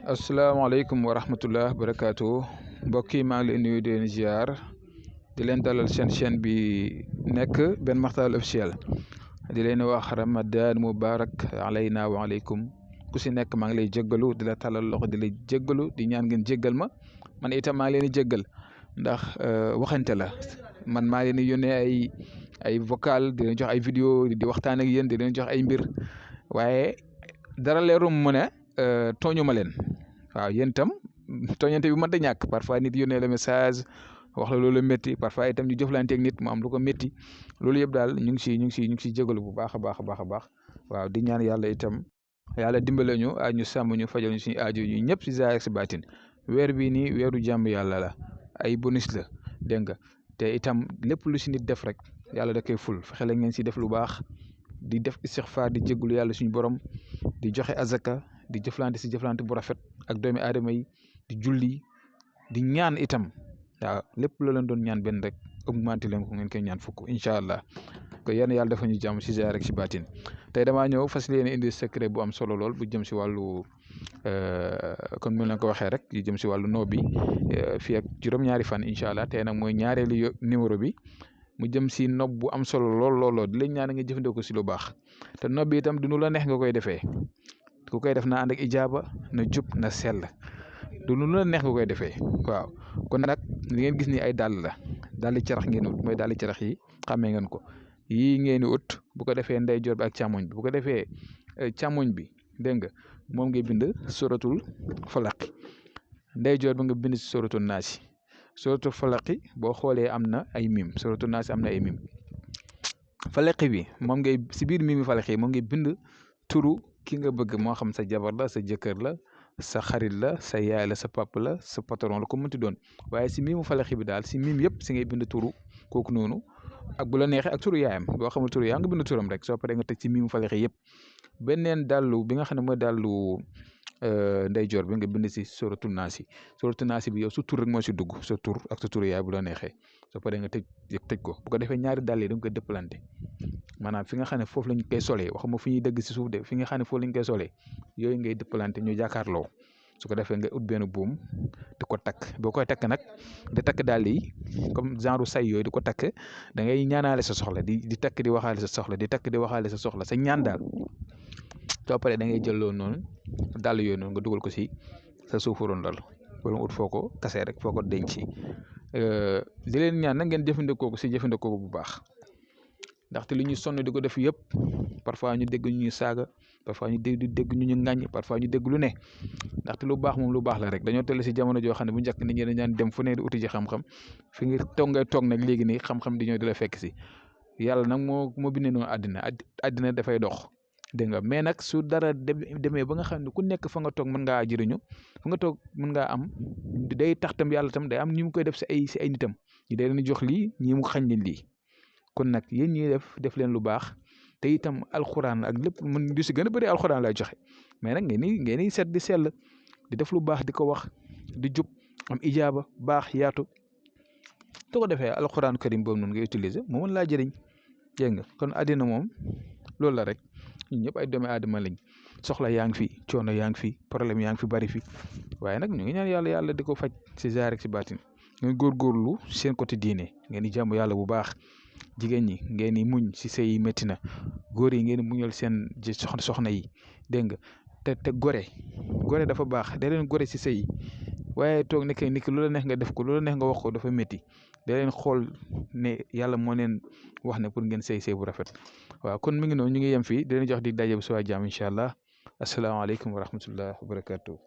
asalaamaaleykum wa rahmatullah barakaatu mbokk yi maa ngi leen nuyu di leen ziar di leen dalal seen chaîne bi nekk Ben Makhtar officiel di leen wax ramadan mubarak alayna wa alaykum ku si nekk maa ngi lay jéggalu di la talal loxo di lay jéggalu di ñaan ngeen jéggal ma man itam maa ngi leen di jéggal ndax waxante la man maa leen di yónnee ay vocal di leen jox ay vidéo di waxtaan ak yéen di leen jox ay mbir waaye dara leerum mu ne tooñu ma leen waaw yéen itam tooñante bi mën da ñàkk parfois nit yónnee la message wax la loolu métti parfois itam ñu jëflante ak nit mu am lu ko métti loolu yëpp daal ñu ngi siy jégalu bu baax a baax waaw di ñaan yàlla itam yàlla dimbale ñu ñu sàmm ñu fajal ñu suñu aajo ñu ñëpp si zaahir si baatin weer bii nii weeru jàmm yàlla la ay bonus la dégg nga te itam lépp lu si nit def rek yàlla da koy ful fexe la ngeen si def lu baax di def istixfaar di jégalu yàlla suñu borom di joxe azaka di jëflante si jëflante bu rafet ak doomi aadama yi di julli di ñaan itam waaw lépp loo leen doon ñaan benn rek augmenté leen ko ngeen koy ñaan fukk incha allah ko yéen yàlla dafa ñu jàmm si zaahir rek si baatin tey damaa ñëw fas yéene indi secret bu am solo lool bu jëm si wàllu kon mu leen ko waxee rek yu jëm si wàllu noo bi fii ak juróom-ñaari fan incha allah tey nag mooy ñaareelu numéro bi mu jëm si nob bu am solo lool di leen ñaan nga jëfandikoo si lu baax te nob bi itam du nu la neex nga koy defee. ku koy def na ànd ak ijaaba na jub na sell du nu la neex nga koy defee waaw kon nag li ngeen gis ni ay dàll la dàlli carax ngeen ut mooy dàlli carax yi xàmmee ngeen ko yii ngeen di ut bu ko defee ndeyjoor bi ak càmmoñ bi bu ko defee càmmoñ bi dégg nga moom ngay bind suratul falaqi ndeyjoor bi nga bind si suratul naasi suratul falaqi boo xoolee am na ay mim suratul naasi am na ay mim falaqi bi moom ngay si biir mimi falaqi moom ngay bind turu ki nga bëgg moo xam sa jabar la sa jëkkër la sa xarit la sa yaay la sa papa la sa patron la ko mënti doon waaye si miimu falaxi bi daal si miim yëpp si ngay bind turu kooku noonu ak bu la neexee ak turu yaayam boo xamul turu yaayam nga bind turam rek soo paree nga teg ci miimu falaxi yëpp beneen dàllu bi nga xam ne mooy dàllu ndeyjoor bi nga bind si suratul naasi bi yow su tur rek moo si dugg sa tur ak sa turu yaay bu la neexee soo paree nga tëj ko bu ko defee ñaari dàll yi da nga koy dëppalante maanaam fi nga xam ne foofu lañ koy solee waxuma fu ñuy dëgg si suuf de fi nga xam ne foofu lañ koy solee yooyu ngay dëppalante ñu jàkkaarloo su ko defee nga ut benn buum di ko takk boo koy takk nag di takk dàll yi comme genre say yooyu di ko takk da ngay ñaanaale sa soxla di takk di waxaale sa soxla di takk di waxaale sa soxla sa ñaan daal soo paree da ngay jël loolu noonu dàll yooyu noonu nga dugal ko si sa suufu rondal wala nga ut foo ko kasee rek foo ko denc di leen ñaan nag ngeen jëfandikoo ko si jëfandikoo bu baax ndaxte li ñuy sonn di ko def yëpp parfois ñu dégg ñu saaga parfois ñu dégg ñu ŋàññ parfois ñu dégg lu ne ndaxte lu baax moom lu baax la rek dañoo tell si jamono joo xam ne bu njëkk nit ñi dañ daan dem fu ne di uti ji xam-xam fi nga toog ngay toog nag léegi nii xam-xam di ñëw di la fekk si yàlla nag moo bindee noonu àddina dafay dox dégg nga mais nag su dara demee ba nga xam ne ku nekk fa nga toog mën ngaa jëriñu fa nga toog mën ngaa am day tax tam yàlla tam day am ñu mu koy def si ay nitam ñi day leen jox lii ñi mu xañ leen lii kon nag yéen ñi def leen lu baax te itam alxuraan ak lépp mën du si gën a bëri alxuraan lay joxe mais nag ngeen di set di sell di def lu baax di ko wax di jub am ijaaba baax yaatu su ko defee alxuraan karim boobu noonu ngay utiliser mu mën laa jëriñ dégg nga kon àddina moom loolu la rek ñun ñëpp ay doomi aadama lañ soxla yaa ngi fi coono yaa ngi fi problème yaa ngi fi bari fi waaye nag ñu ngi ñaan yàlla di ko faj si zaahir ak si baatin ngeen góorgóorlu seen côté diine ngeen di jàmm yàlla bu baax. jigéen ñi ngeen di muñ si sëy yi métti na góor yi ngeen muñal seen soxna yi dégg nga te gore dafa baax da leen gore si sëy yi waaye toog nekk nit ki lu la neex nga def ko lu la neex nga wax ko dafa métti da leen xool ne yàlla moo leen wax ne pour ngeen sëy bu rafet waaw kon mi ngi noonu ñu ngi yem fii di leen jox di daje bu soo jàmm incha allah asalaamaaleykum wa rahmatullah wa barakatuh